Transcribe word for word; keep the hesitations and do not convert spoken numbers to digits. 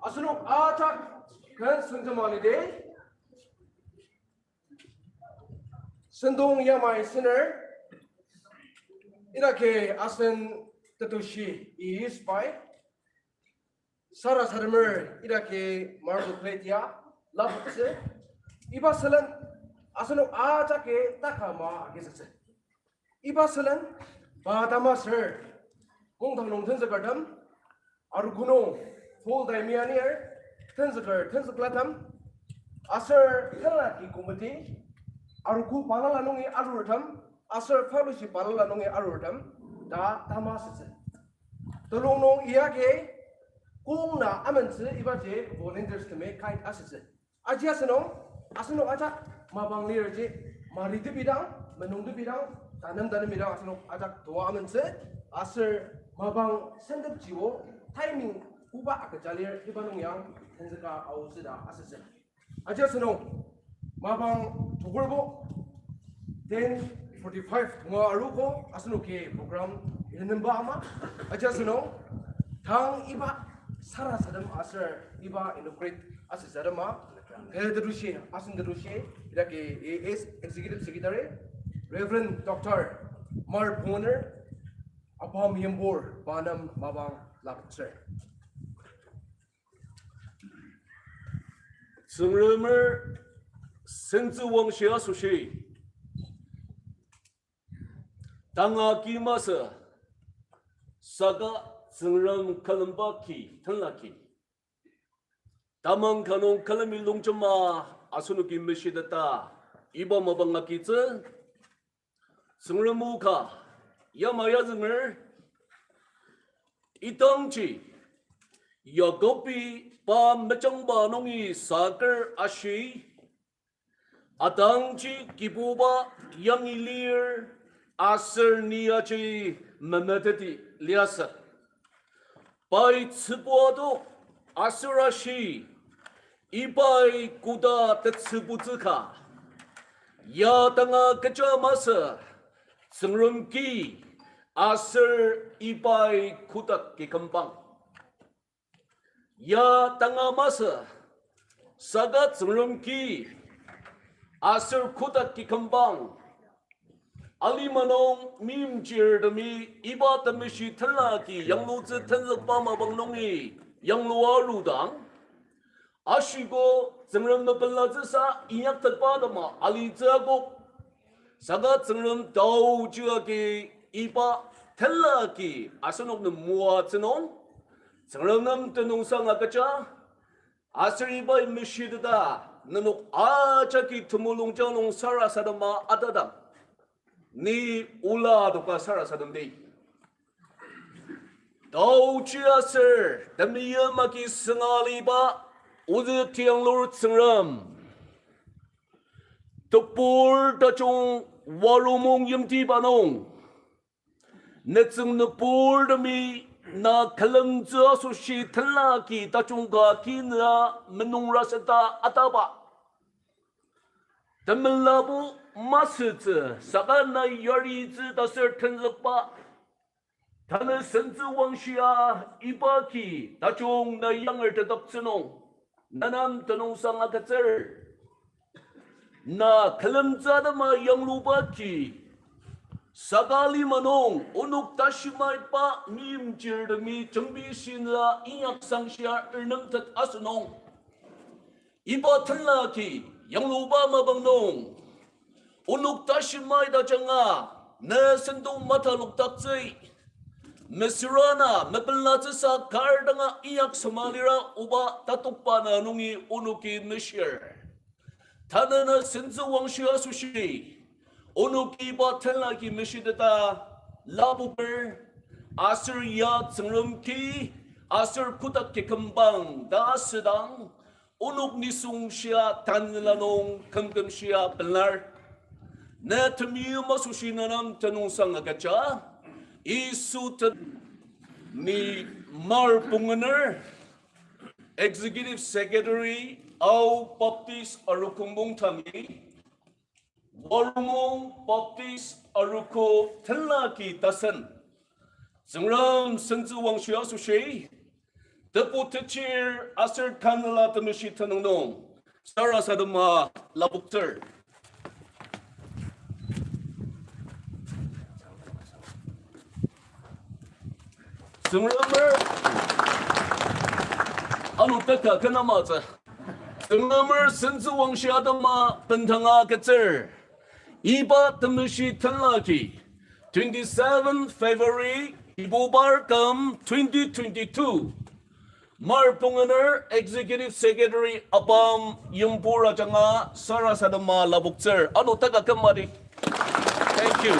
Asenok ajak ken sentema lide. Sentong yamai sener. Idaki asen tetushi is by sarasademer idaki marble plate ya lapoktsü. Iba sülen asenok ajaki takama agizüktsü. Iba sülen pa tamaser kongtang nung tenzükertem, arogo nung full time anir tenzüker tenzüklatem, aser tenlaki committee, arogo balala nungi arurtem, aser fellowship balala nungi arurtem ta tamasütsü. Telung nung iyagi kong na amentsü ibaji volunteers temi guide asütsü. Aji asenok, asenok ajak mapang lirji, mari tebidang, menung tebidang, tanem tanem bidang asenok ajak toa amentsü, aser mapang sentepjibo timing koba agüja lir iba nung yang tenzüka aotsü ta asütsü. Aji asenok mapang tokurbo ten forty-five tonga arogo asenoki program renemba ama. Aji asenok tang iba sarasadem aser iba inaugurate asüsadema, eh, tetushi, asen tetushi, idaki A S Executive Secretary, Reverend Doctor Mar Poner, apam yembur pa nem mapang lapoktsür. Tsüngremer sentsü wangshi asoshi tanga ki masü, saka Tsüngrem külemba ki, tenla ki. Tamang ka nung külemi longjema asenoki meshiteta iba mapang agitsü, Tsüngrem o ka yamai azünger, idangji Yakobi pa mejangba nungi saker ashi, atangji Kibuba yangi lir aser ni aji memeteti liasü. Pai tsübu adok aser ashi, ibai koda tetsübutsü ka, ya tanga kecha masü, Tsüngrem ki aser ibai kotak ki kümbang. Ya tanga masü, saka Tsüngrem ki aser kotak ki kümbang. Alima nung meimchirtemi iba temeshi tenla ki yanglutsü tenzükba mapang nungi yanglua arudang, ashiko Tsüngrem mepelatsüsa inyaktetba atema alitsü akok. Saka Tsüngrem taochi agi iba tenla ki asenok nem moatsü nung, Tsüngrem nem tenüngsang agüja, aser ibai meshiteta nenok ajaki temulungjang nung sarasadema atadang, ni ola adoka sarasademdi. Taochi aser temeim agi sünga aliba ozü tianglur Tsüngrem, tebur tajung waromong yimtiba nung, nütsüng nüburtemi na külemtsü asoshi tenla ki tajung ka kinüa menungraseta ataba, temelabo masütsü saka na yaritsü ta ser tenzükba, tanü sentsü wangshia iba ki tajung na yangertetdaktsü nung, na nem tenüngsang agütsür. Na külemtsü atema yangluba ki, Saka lima nung onok tashi maitba meimchirtemi jembi shinla inyaksangshia ernemtet asünung, iba tenlaki yangluba mapang nung onok tashi mait ajanga ne sentong matalokdaktsü, mesüra na mepenlatsüsa kar danga inyak sema lira oba tatokba na nungi onoki meshir. Tanü na sentsü wangshi asoshi, onoki iba tenlaki meshiteta lapoker, aser ya Tsüngrem ki, aser kotak kikümbang ta asüdang, onok nisung shia tanela nung kümküm shia pelar. Ne temeim asoshi ne nem tenüngsang agüja, Yisu te-, ni Mar Pungener, Executive Secretary, Ao Baptist Arogo Mungtangi, Waromung Baptist Arogo tenlaki tasen, Tsüngrem sentsü wangshi asoshi, tebu techir aser tanela temeshi tenüng nung sarasadema lapoktsür. Tsüngremer, ano teka kena matsü. Tsüngremer sentsü wangshi atema bendanga agütsür. Iba temeshi tenlaki, twenty-seven February, Kibubar küm twenty twenty-two. Mar Pungener Executive Secretary apam yimpu ajanga sarasadema lapoktsür. Ano teka küm madi. Thank you.